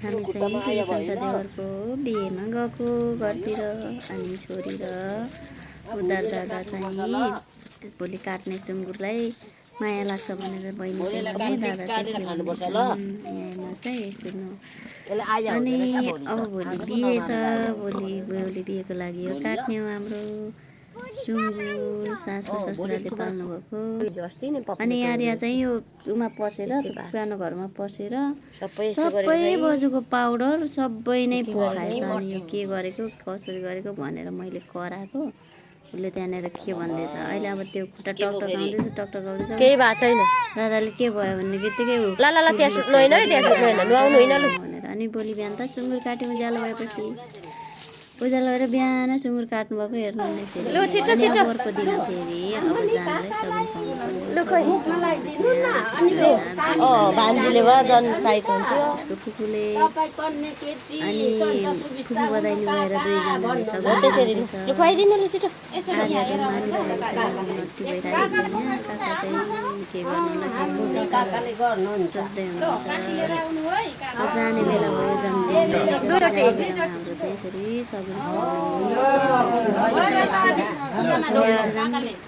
हामी चाहिँ कान्छा देवरको बिहेमा गएको घरतिर अनि छोरी र उदार दादा चाहिँ भोलि काट्ने सुँगुरलाई माया लाग्छ भनेर बहिनी चाहिँ दादा चाहिँ यहाँमा चाहिँ सुन्नु अनि अब भोलि बिहे छ भोलि बिहेको लागि हो काट्ने हो हाम्रो सुँगुर सासु ससुराले पाल्नु भएको अनि यहाँ चाहिँ यो उमा पसेर पुरानो घरमा पसेर सबै बजुको पाउडर सबै नै पखाएछ अनि यो के गरेको कसरी गरेको भनेर मैले कराएको उसले त्यहाँनिर के भन्दैछ अहिले अब त्यो खुट्टा टकटकाउँदैछ केही भएको छैन दादाले के भयो भन्ने बित्तिकै भनेर अनि भोलि बिहान त सुँगुर काट्यौँ उज्यालो भएपछि उज्यालो भएर बिहान सुँगुर काट्नुभएको हेर्नु अर्को दिन फेरि अब जानलाई सबै भान्जीले भयो जन साइत हुन्थ्यो उसको फुपूले अनि फुपू बधाइनु भएर दुईजनाले सबै त्यसरी खुवाइदिनु लु छिटो आर्या चाहिँ मानिरहेको छ नट्टी भइरहेको छ यहाँ काका चाहिँ के गर्नु सोच्दै हुनुहुन्छ जाने बेला भयो जन्मिने हाम्रो चाहिँ यसरी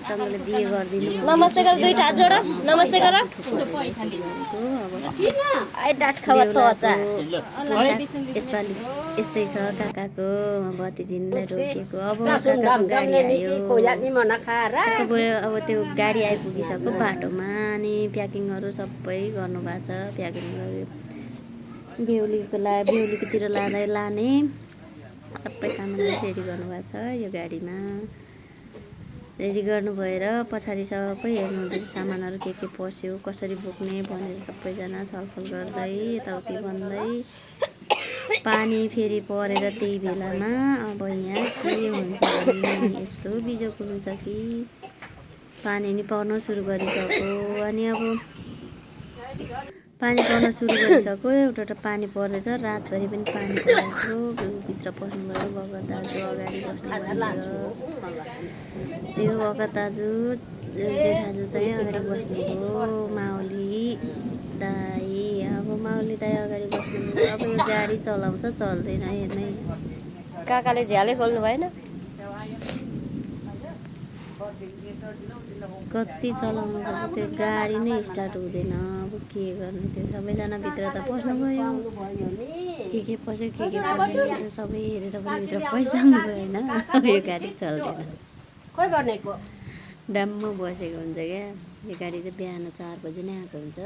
सँगले बिहे गरिदिनु नमस्ते गर दुईटा हात जोड नमस्ते गर यसपालि यस्तै छ काकाको भतिजीलाई रोकेको अब अब त्यो गाडी आइपुगिसक्यो बाटोमा अनि प्याकिङहरू सबै गर्नुभएको छ प्याकिङ गर्यो बेहुलीकोतिर लाने सबै सामानहरू रेडी गर्नुभएको छ यो गाडीमा रेडी गर्नु भएर पछाडि सबै हेर्नुहुँदैछ सामानहरू के पस्यो कसरी बोक्ने भनेर सबैजना छलफल गर्दै यताउति भन्दै पानी फेरि परेर त्यही बेलामा अब यहाँ के हुन्छ भने यस्तो बिजोको हुन्छ कि पानी नि पर्न सुरु गरिसक्यो अनि अब पानी पर्न सुरु गरिसक्यो एउटा पानी पर्दैछ रातभरि पनि पानी परेको भित्र पस्नुभयो भगत दाजु अगाडि बस्नुभयो यो भगत दाजु जेठाजु चाहिँ अगाडि बस्नुभयो माउली दाई अब माउली दाई अगाडि बस्नुभयो अब यो गाडी चलाउँछ चल्दैन हेर्नै काकाले झ्यालै खोल्नु भएन कति चलाउनु पर्छ त्यो गाडी नै स्टार्ट हुँदैन अब के गर्ने त्यो सबैजना भित्र त पस्नुभयो के पस्यो के पस्यो सबै हेरेर पनि भित्र पसिसक्नु भएन यो गाडी चल्दैन डम्म बसेको हुन्छ क्या यो गाडी चाहिँ बिहान 4 बजी नै आएको हुन्छ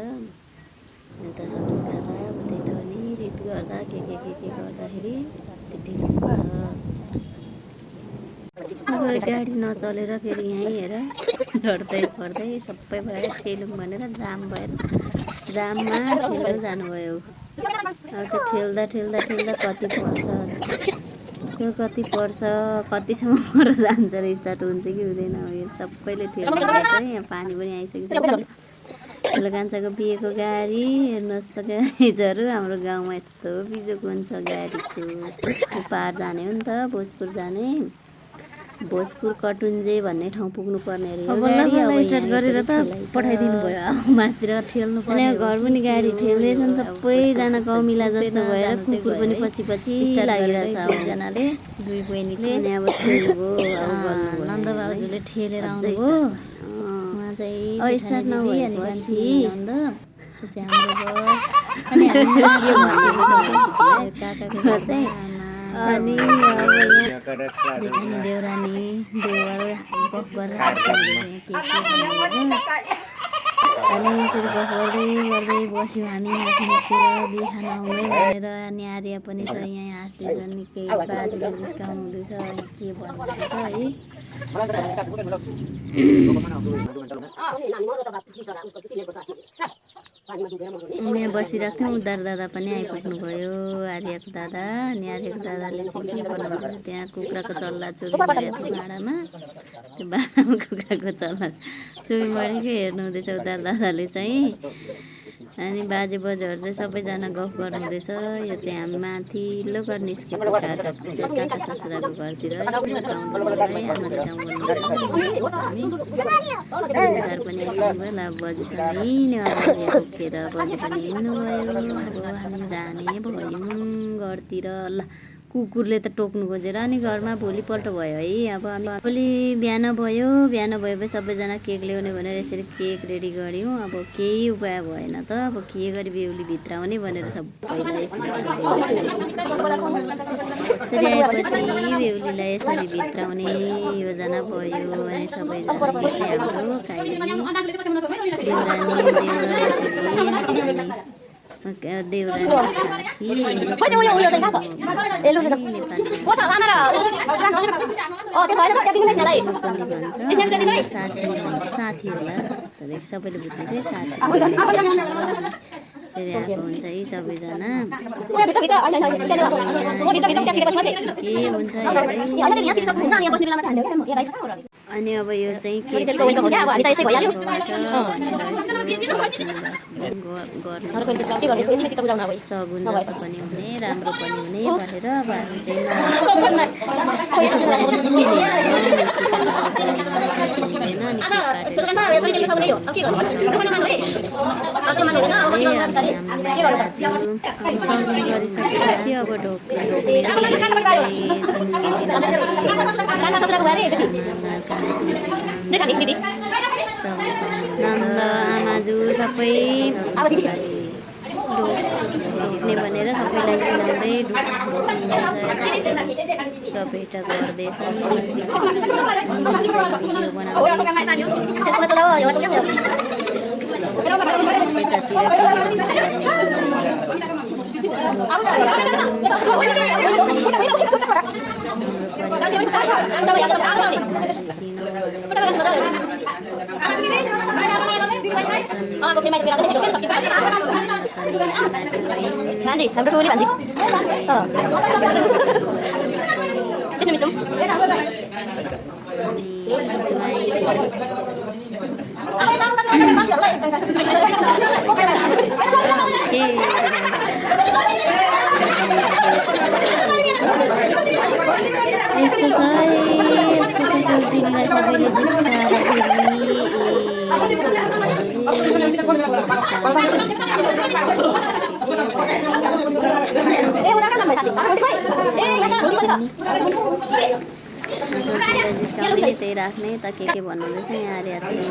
यता सबै गर्दा अब त्यही त नि रित गर्दा के गर्दाखेरि ढिलो हुन्छ अब गाडी नचलेर फेरि यहीँ हेर लड्दै पर्दै सबै भएर ठेलौँ भनेर जाममा ठेल्न जानुभयो अब त्यो ठेल्दा कति पर्छ कतिसम्म पर जान्छ र स्टार्ट हुन्छ कि हुँदैन यो सबैले ठेल्दैछ यहाँ पानी पनि आइसकेको ठुलो कान्छाको बिहेको गाडी हेर्नुहोस् त गाइजहरू हाम्रो गाउँमा यस्तो बिजोको हुन्छ गाडीको पार जाने हो नि त भोजपुर कटुन्जे भन्ने ठाउँ पुग्नु पर्ने अरे स्टार्ट गरेर त पठाइदिनु भयो मासतिर ठेल्नु पर्ने घर पनि गाडी ठेल्दैछन् सबैजना कमिला जस्तो भएर कुकुर पनि पछि लागिरहेछ अब जनाले दुई बहिनीले अनि अब ठेल्नुभयो नन्द बाबुले ठेलेर आउनुभयो उहाँ चाहिँ स्टार्ट नभए अनि पछि नन्द अनि काकाको चाहिँ अनि अब यहाँ जेठानी देउरानी देवर गफ गरेर अनि यसरी गफ गर्दै बस्यौँ हामी माथि निस्केर बिहे खान आउनै भनेर अनि आर्या पनि छ यहाँ हाँस्दैछ निकै बाजेले जिस्काउनु हुँदैछ के भन्दैछ है यहाँ बसिरहेको थियौँ उदार दादा पनि आइपुग्नु भयो आर्याको दादा अनि आर्याको दादाले चाहिँ के बनाउँदैछ त्यहाँ कुखुराको चल्ला चुबी मरेको थियो भाँडामा त्यो भाँडामा कुखुराको चल्ला चुबी मरेको हेर्नु हुँदैछ उदार दादाले चाहिँ अनि बाजे बजाहरू चाहिँ सबैजना गफ गर्नुहुँदैछ। यो चाहिँ हामी माथिल्लो घर निस्केको काका ससुराको घरतिर आमाले गाउँ उधार पनि आउनुभयो। ल बजीसँगै नै अगाडि उठेर बजी पनि हिँड्नुभयो। अब हामी जाने भयौँ घरतिर। ल कुकुरले त टोक्नु खोजेर अनि घरमा भोलिपल्ट भयो है। अब हामी भोलि बिहान भयो। बिहान भएपछि सबैजना केक ल्याउने भनेर यसरी केक रेडी गऱ्यौँ। अब केही उपाय भएन त अब के गरी बेहुली भित्र आउने भनेर सबैलाई यसरी आएपछि बेहुलीलाई यसरी भित्राउने योजना भयो। अनि सबैजना हाम्रो काइली देउरानी साथी होला त्यहाँदेखि सबैले बुझ्ने चाहिँ साथी फेरि आएको हुन्छ है सबैजना के हुन्छ अनि अब यो चाहिँ सगुन जस्तो पनि हुने राम्रो पनि हुने भनेर अब हामी सगुन गरिसकेपछि अब नन्द आमाजु सबै ढोक्ने भनेर सबैलाई सिलाउँदै भेट गर्दैछन्। यस्तो छ यसको सोल्टिनीलाई सबैले जिस्काएर त्यही राख्ने त के भन्नुहुँदैछ यहाँ आर्या चाहिँ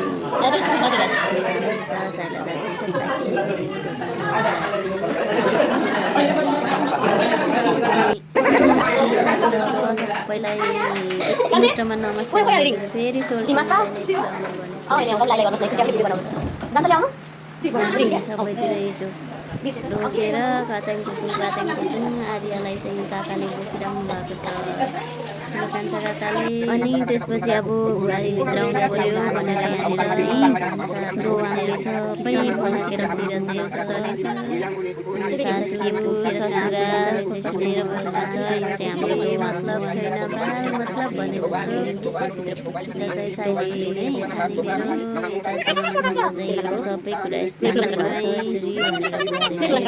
सबैलाई मिटोमा नमस्ते फेरि सबैतिर रोकेर काचाङ कुचुङ आर्यालाई चाहिँ काकाले बोकिरहनु भएको छ कान्छा काकाले। अनि त्यसपछि अब बुहारी भित्र आउँदा भयो भनेर यहाँनिर चाहिँ दोवानले सबै फलाकेर चलेछ। सासू ससुरा सुनेर भन्नुहुन्छ यो चाहिँ हाम्रो केही मतलब छैन बाल मतलब भनेर चाहिँ साइली जेठानी मेरो यता चाहिँ यो सबै कुरा यस्तै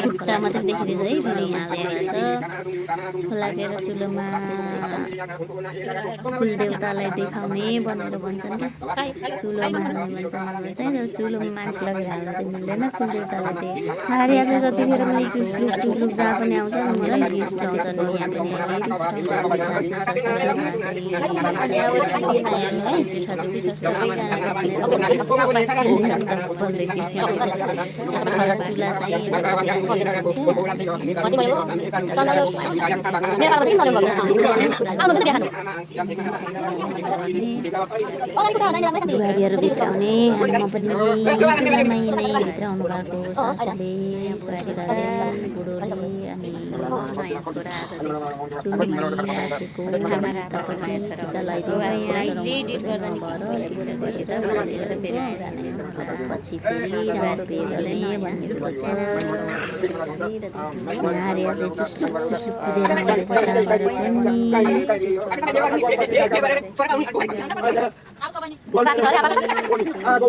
खुट्टा मात्रै देखिँदैछ है। फेरि यहाँ चाहिँ आइन्छ फलाकेर चुलोमा कुलदेवतालाई देखाउने भनेर भन्छन् क्या चुलोमा हाल्ने भन्छ। चाहिँ चुलोमा मान्छे लगेर हाल्न चाहिँ मिल्दैन कुलदेवतालाई आर्या चाहिँ जतिखेर पनि चुसलुक जहाँ पनि आउँछ मलाई रिसाउँछन्। यहाँ पनि चुला चाहिँ बुहारीहरू भित्र आउने हाम्रोमा पनि चुलामै नै भित्र आउनु भएको सासूले बुहारीलाई बुढोले अनि नयाँ छोरा चुलोमै राखेको आमापट्टि टिका लगाइदिएर फेरि पछि फेरि भन्ने कुरो चाहिँ आर्या चाहिँ चुस्लुक कुदेर आउँदैछ। यहाँ चाहिँ अब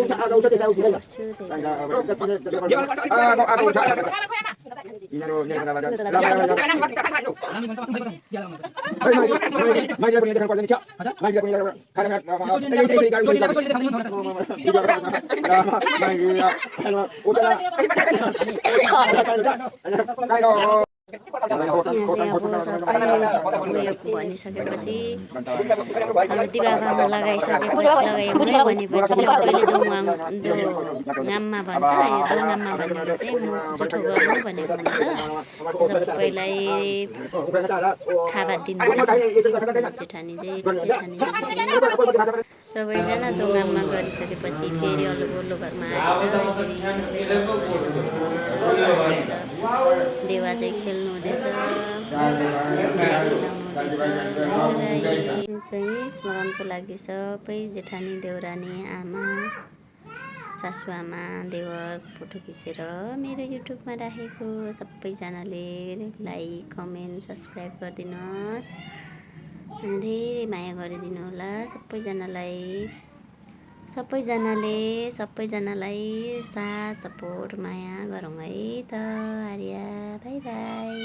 सबै उयो भनिसकेपछि दिवाबामा लगाइसकेपछि लगाइएमै भनेपछि सबैले दोङाममा भन्छ। यो दोङाममा भनेको चाहिँ मुख जुठो गर्नु भनेको हुन्छ। सबैलाई खाबा दिनुहुँदैछ जेठानी सबैजना दोङाममा गरिसकेपछि फेरि अल्लो घरमा आएर यसरी देवा चाहिँ खेल्नु हुँदैछ, चाहिँ स्मरणको लागि सबै जेठानी देउरानी आमा सासुआमा देवर फोटो खिचेर मेरो युट्युबमा राखेको। सबैजनाले लाइक कमेन्ट सब्सक्राइब गरिदिनुहोस् अनि धेरै माया गरिदिनु होला। सबैजनालाई साथ सपोर्ट माया गरौँ है त। Arya by by.